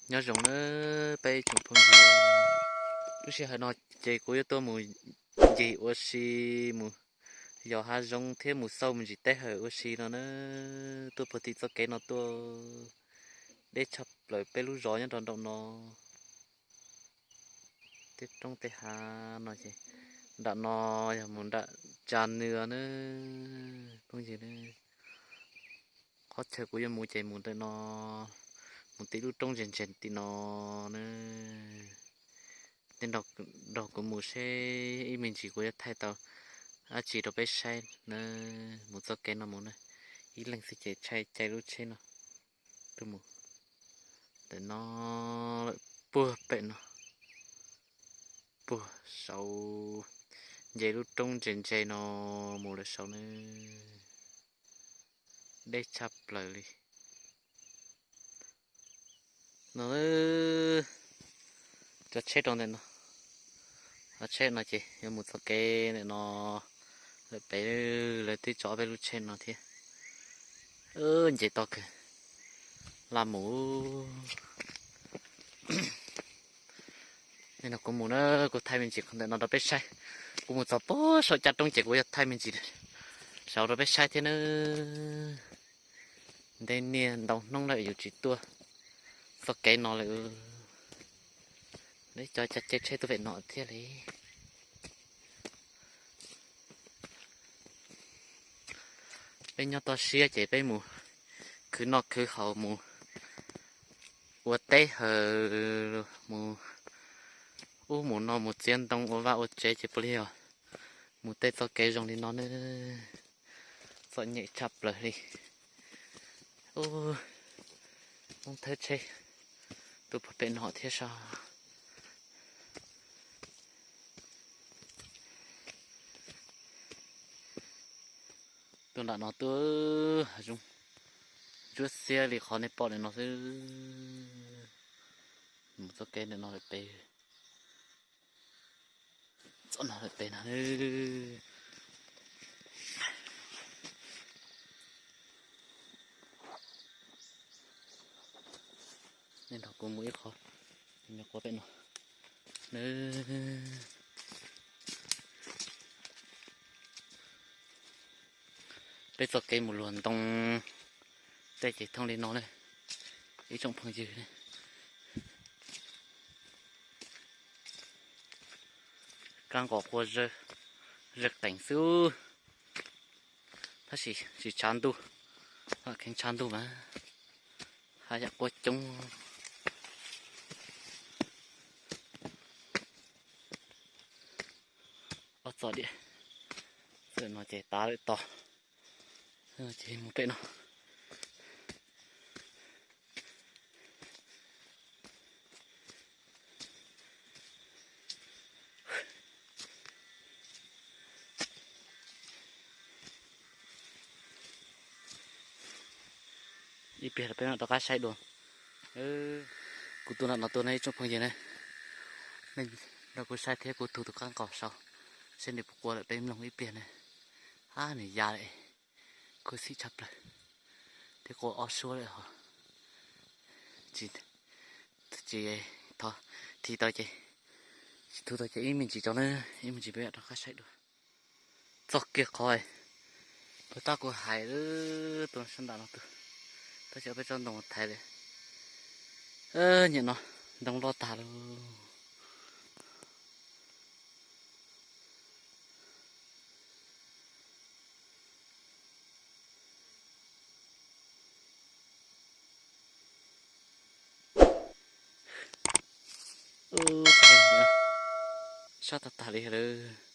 Nyob zoo na peb tsoom phooj ywg, lub sij hawm no ces kuv yuav tuaj mus ncig ua si, mus yos hav zoov thiab mus xauj me ntsis teb hawm ua si no na. Tuaj puag tim txoj kev no tuaj, deb tshaj plaws peb lub zos nyob rau nraum no. Tej roob tej hav no ces, nram no yog mus nram Tsa Nws na phooj ywg na. Qhov chaw kuv yuav mus ces mus ntawm no, mus tim lub roob ntseeg ntseeg tim no na. Nej nrog kuv mus seb ib me ntsis kuv yuav thaij tau dab tsi rau peb saib na. Mus txoj kev no mus na, ib leeg xwb ces tshaj caij lub tsheb no tuaj mus ntawm no lawm puag pem no, puag saud, nce lub roob ntse ntse no mus lawm saud na. Deb tshaj plaws li no. Cov tsheb rau ntawm no, cov tsheb no ces yuav mus txoj kev ntawm no lawm pem, lawv twb tso ob peb lub tsheb no thiab. Nce toj kawg, laj mus. Nej nrog kuv mus na, kuv thaij me ntsis qhov ntawm no rau peb saib. Kuv mus txog puag saum caj roob ces kuv yuav thaij me ntsis saud rau peb saib thiab na. Ntev niaj ntau hnub lawm yus tsis tuaj txoj kev no lawm. Lawv cov caij tsheb tuaj pem no thiab li. Peb nyob toj siab ces peb mus khwv noj khwv haus, mus ua teb hawm, mus ub mus no, mus txiav ntoo ua vaj ua tsev ces puav leej yog mus tej txoj kev zoo li no ne. Txom nyem tshaj plaws li. Ub, thawb tsheb tuaj puag pem no thiab sas. Tuaj nram no tuaj hav zoov ntsuab xiab li qhov nej pom ntawm no xwb. Mus txoj kev ntawm no lawm pem, txoj no lawm pem no. Nej nrog kuv mus ib qho, nyuam qhuav pem no. Peb txoj kev mus luag ntoo tej ces thooj li no ne, ib tsoom phooj ywg ne. Kab nqos quaj zawg qees xwb, tab sis tsis tshav ntuj, kheev tshav ntuj mas haj yam quaj coob. Ob txoj diam, txoj no ces tav lawm tos, ces mus pem no. Ib pliag peb mam rov qab saib dua. Kuv tuaj nram no tuaj ne ib tsoom phooj ywg ne, nej nrog kuv saib thiab, kuv thum tus kab nqos saud seb nws puas qua lawm peb mloog ib pliag ne. Ab, nws ya lawm, khuv xim tshaj plaws thiab, qua ob suab lawm hos. Tsis, tsis thov, thim tau ces, tsis thum tau ces ib me ntsis tso na, ib me ntsis peb mam rov qab saib dua. Txog kiag qhov puag ta kuv hais, tuaj sab nram no tuaj, tab sis peb tsob ntoo thaiv lawm. Nyiam no, ntoo loj tag lauj. Sab tag tag li lawm.